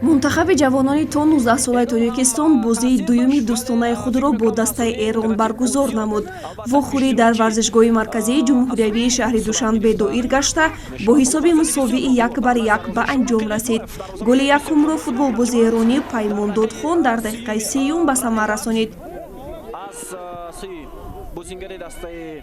Мунтахаби ҷавонони то 19-солаи Тоҷикистон бозии дуюми дӯстонаи худро бо дастаи Эрон баргузор намуд. Вохӯрӣ дар варзишгоҳи марказии ҷумҳуриявии шаҳри Душанбе доир гашта, бо ҳисоби мусовии 1 бар 1 ба анҷом расид. Голи якумро футболбози эронӣ Паймон Додхон дар дақиқаи 30-юм ба самар расонид. Аз сӯи бозингари дастаи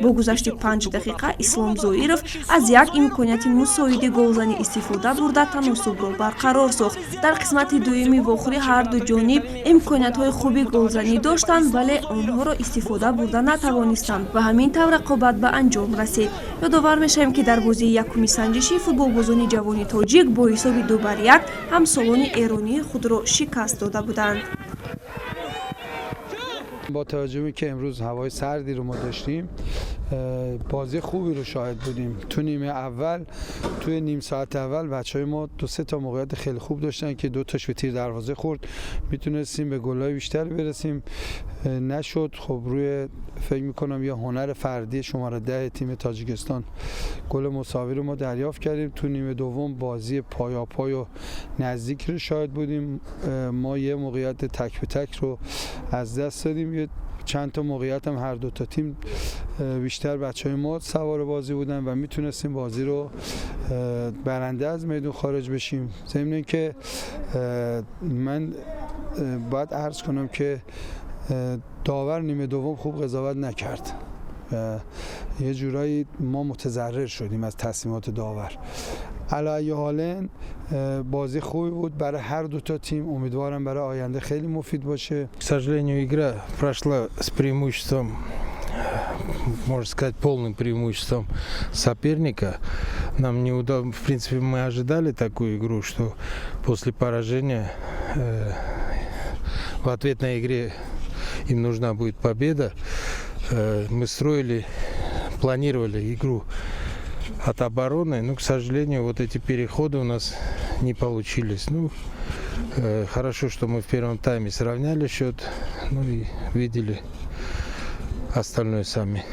Бо гузашти 5 дақиқа Ислом Зоиров аз як имконияти мусоиди голзанӣ истифода бурда, таносубро барқарор сохт. Дар қисмати дуюми вохӯрӣ ҳарду ҷониб имкониятҳои хуби голзанӣ доштанд, вале онҳоро истифода бурда натавонистанд ва ҳамин тавр рақобат ба анҷом расид. Ёдовар мешавем, ки дар бозии якуми санҷишӣ футболбозони ҷавони тоҷик бо ҳисоби 2 бар 1 ҳамсолони эронии худро шикаст дода буданд. با توجه به که امروز هوای سردی رو ما داشتیم، بازی خوبی رو شاهد بودیم. تو نیمه اول، توی نیم ساعت اول بچه های ما دو سه تا موقعیت خیلی خوب داشتن که دو تاش به تیر دروازه خورد. میتونستیم به گلای بیشتر برسیم، نشد. خب، روی فکر میکنم یه هنر فردی شماره 10 تیم تاجیکستان گل مساوی رو ما دریافت کردیم. تو نیمه دوم بازی پایاپای و نزدیک رو شاهد بودیم. ما یه موقعیت تک به تک رو از دست دادیم. یه چند تا موقعیت هم هر دو تا تیم، بیشتر بچه های ما سوار بازی بودن و میتونستیم بازی رو برنده از میدون خارج بشیم. ضمن اینکه من باید عرض کنم که داور نیمه دوم خوب قضاوت نکرد و یه جورایی ما متضرر شدیم از تصمیمات داور. علی ای حال، بازی خوبی بود برای هر دو تا تیم. امیدوارم برای آینده خیلی مفید باشه. К сожалению, игра прошла с преимуществом, можно сказать, полным преимуществом соперника. Нам не удалось, в принципе, мы ожидали такую игру, что после поражения в ответной игре им нужна будет победа. Мы строили, планировали игру от обороны, но, к сожалению, вот эти переходы у нас не получились. Ну, хорошо, что мы в первом тайме сравняли счет, ну и видели остальное сами.